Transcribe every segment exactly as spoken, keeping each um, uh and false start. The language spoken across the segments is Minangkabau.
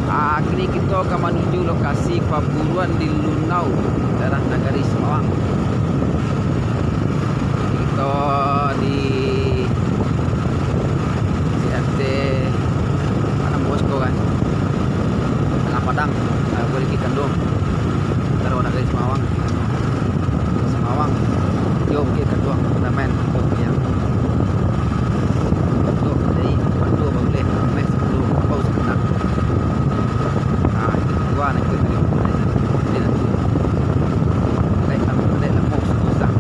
Ah, kini kito ka manuju lokasi paburuan di Lunau, daerah Nagari Semawang. Kito di C R T, ma namo siko kan? Tangah Padang, ah, Bukik Kanduang. Antaro Nagari Semawang. Semawang, yo Bukik Kanduang, ramen, yo, yo. Kanduang, jadi, Kanduang, Banguleh, ramen, Kanduang, bau saketek. Ah, itu dua nak ikut dari Banguleh. Dia nak ikut. Dek lamo, dek lamo, susah.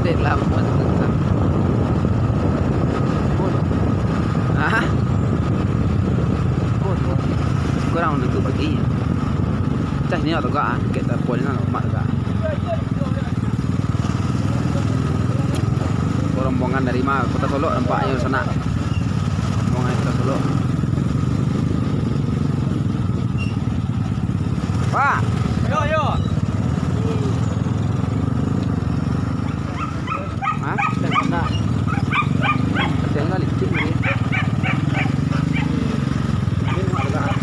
Dek lamo, susah. Hah? Kurang untuk pagi. Cah ni atau gak, ah, kek telepon ni, mak gak. Rombongan dari ma? Kota Solok nampaknyo sanak. Rombongan Kota Solok. Pak. Yo, yo. Hah? Tengah licin ni. Ini rumah dekat.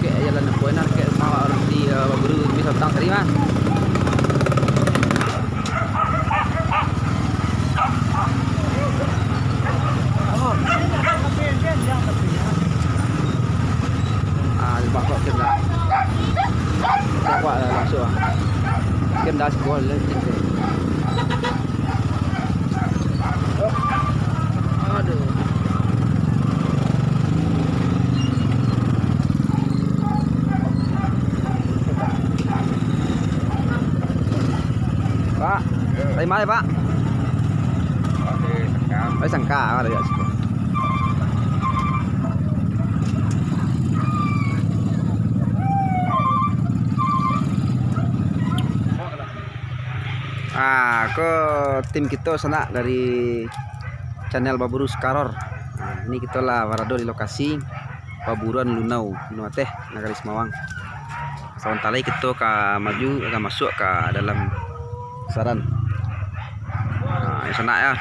Kek jalan apa nak, kek rumah urang di, eh, guru di Sotang tadi mah. Ah, di bangkok kena. Nampak lah langsung ah. Kena sekolah lah, licin tu. Aduh. Pak, dari mana, Pak? Dari Sangka. Dari Sangka, dari situ. Ah, ko tim kito sanak dari channel Baburu Sukaror. Ah, ini kito lah barado di lokasi paburuan Lunau, Lunau Ateh, Nagari Semawang. Sabanta lai kito ka maju, ka masuak ka dalam pasaran. Ah, yo sanak yo.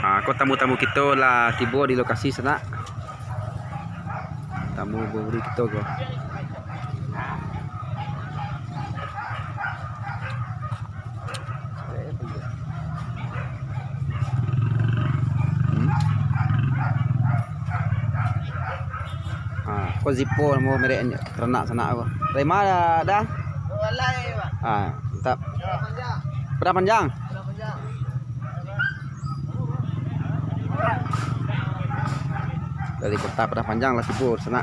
Ah, ko tamu-tamu kito lah tibo di lokasi sanak. Tamu baburu kito ko. Hmm? Ah, ko Zippo namo merek taranak sanak ko. Dari ma dah? Walai, Pak. Ah, mantap. Padang Panjang. Padang Panjang. Padang Panjang. Dari kota Padang Panjang lah tibo sanak.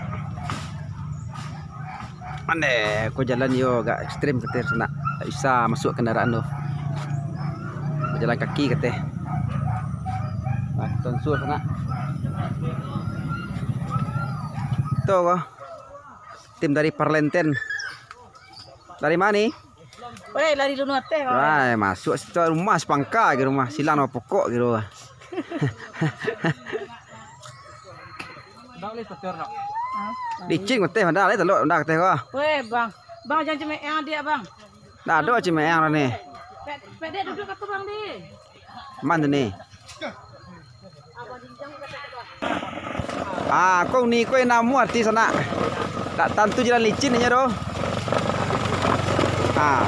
Pandai, ko jalan yo agak ekstrem kateh sanak. Tak bisa masuak kendaraan tu. Bajalan kaki kateh. Nah, kito ansua sanak. Tu ko. Tim dari Parlenten. Dari ma ni? Weh, lari Lunau Ateh, kawan. Wah, masuak situ rumah sapangka ke rumah. Silang nama pokok ke rumah. Licin kateh, Bang. Dah, lai talok, Bang, kateh ko. Weh, Bang. Bang, jangan cemeang adiak, Bang. Dah ado cemeang dah ni. Pek, pek dek duduk ka tu, Bang, dek. Aman tu ni. Ah, ko ni ko namo arti sanak. Tak tantu jalan licin inyo tu. Ah.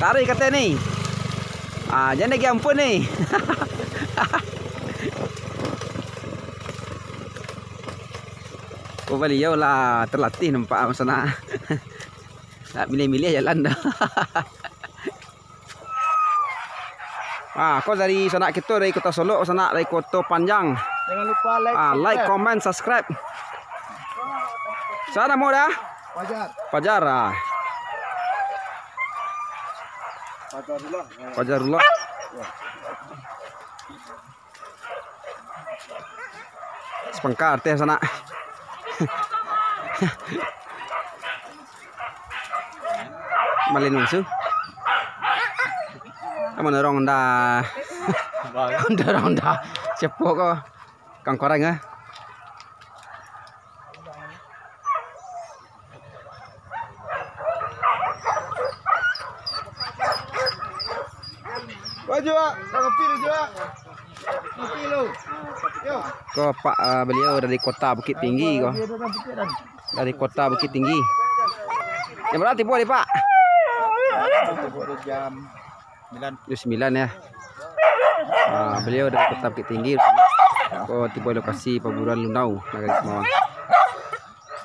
Taruih kateh ni. Ah, jan dek ampun ni. Oh, Baliau lah terlatih nampak sanak. Nak milih-milih jalan dah. Ah, ko dari sanak kito dari Kota Solok, sanak dari Kota Panjang. Jangan lupa like, ah, like, subscribe. Comment, subscribe. Sia namo dah? Fajar. Fajar, ah. Fajarullah. Fajarullah. Ya. Pangka artis sanak. Malin langsung. Kamu dorong dah. Dorong dah. Siapa kau? Kang korang ah. Wah, juak. Kopi lu, juak. Kopi lu. Yo. Ko Pak, ah, beliau dari kota Bukittinggi ko. Dari kota Bukittinggi. Jam bara tibo tadi, Pak? Jam sembilan. Jam sembilan, ya. Ah, beliau dari kota Bukittinggi. Ko tibo lokasi paburuan Lunau, Nagari Sumawang.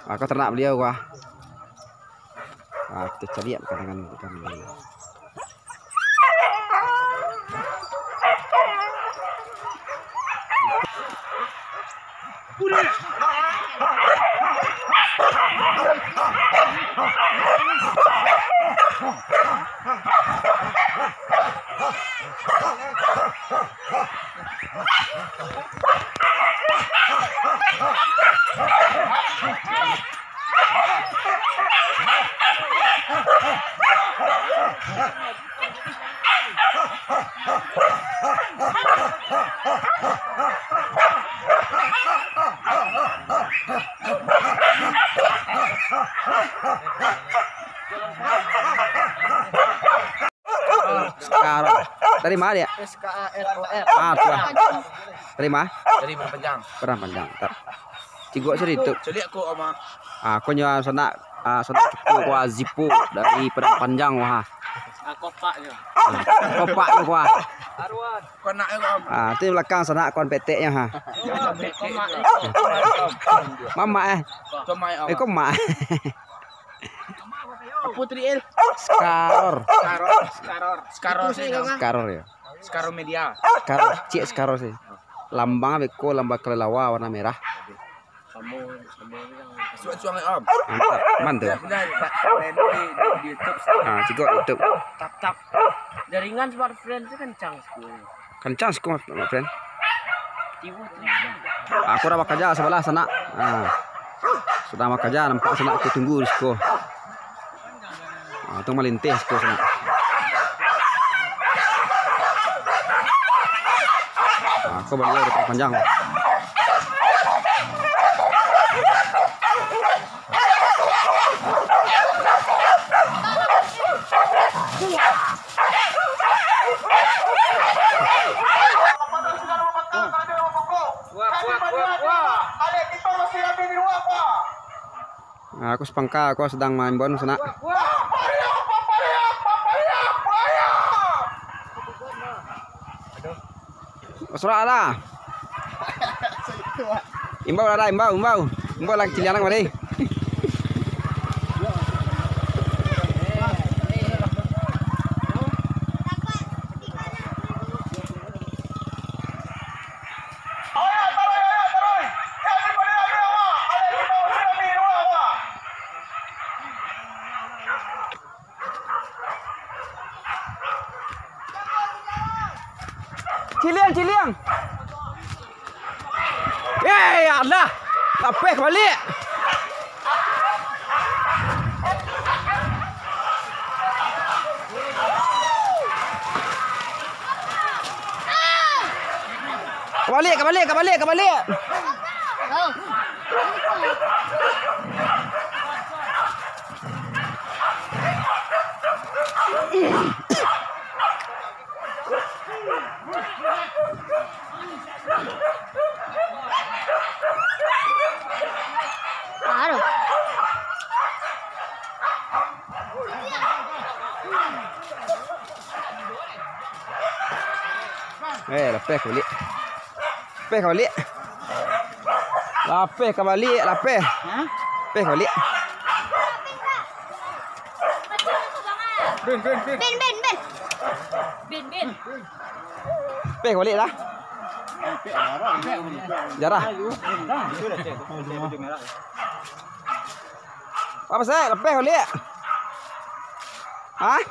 Ah, ko taranak beliau ko. Ah, kito caliak kadangan ikan. Sekarang. Dari ma, Diak? S K A R O R. Ah, tu lah. Dari ma? Dari Padang Panjang. Padang Panjang. Tak. Cigok suri tu. Caliak ko, Oma. Ah, ko nyo sanak, ah, sanak cuku ko Zipo dari Padang Panjang, wah. Ah, kopak nyo. Ah, kopak nyo, wah. Aruan. Ko anak nyo, Om. Ah, tu belakang sanak kawan petek nyo, ha. Komak. Mamak, eh. Komak, Om. Eh, komak. Apo tadi, El? Skaror. Skaror. Skaror. Skaror, Itu sih, sih, Kang. Skaror, ya. Skaror Media. Skaror, cik Skaror sih. Lambang beko, lambang kelelawar warna merah. Samo, samo ni, Kang. Suak-suak, Om. Mantap, mantap. Udah, udah, Pak. Main di, di, di YouTube. Ah, cigok YouTube. Tap, tap. Jaringan smartphone tu kencang sekali. Kancang siko, my friend. Aku lah bakaja sabalah sanak. Ha. Sadang bakaja, nampak sanak, aku tunggu di siko. Ha, tu malinteh siko sanak. Ha, aku baliau dari Padang Panjang. Nah, aku sapangka, aku sadang maimbau sanak. Sorak lah. Imbau lah, imbau, imbau. Imbau lah, cilianak mari. Ciliang, ciliang. Eh, ya Allah. Lapeh ka baliak. Ka baliak, ka baliak, ka baliak, ka baliak. Aduh. Eh, lapeh ka baliak. Lapeh ka baliak. Lapeh ka baliak, lapeh. Hah? Lapeh ka baliak. Bin, bin, bin. Bin, bin, bin. Bin, bin. Lapeh ka baliak lah. Jarah. Apo, Sek? Lapeh ka baliak? Hah?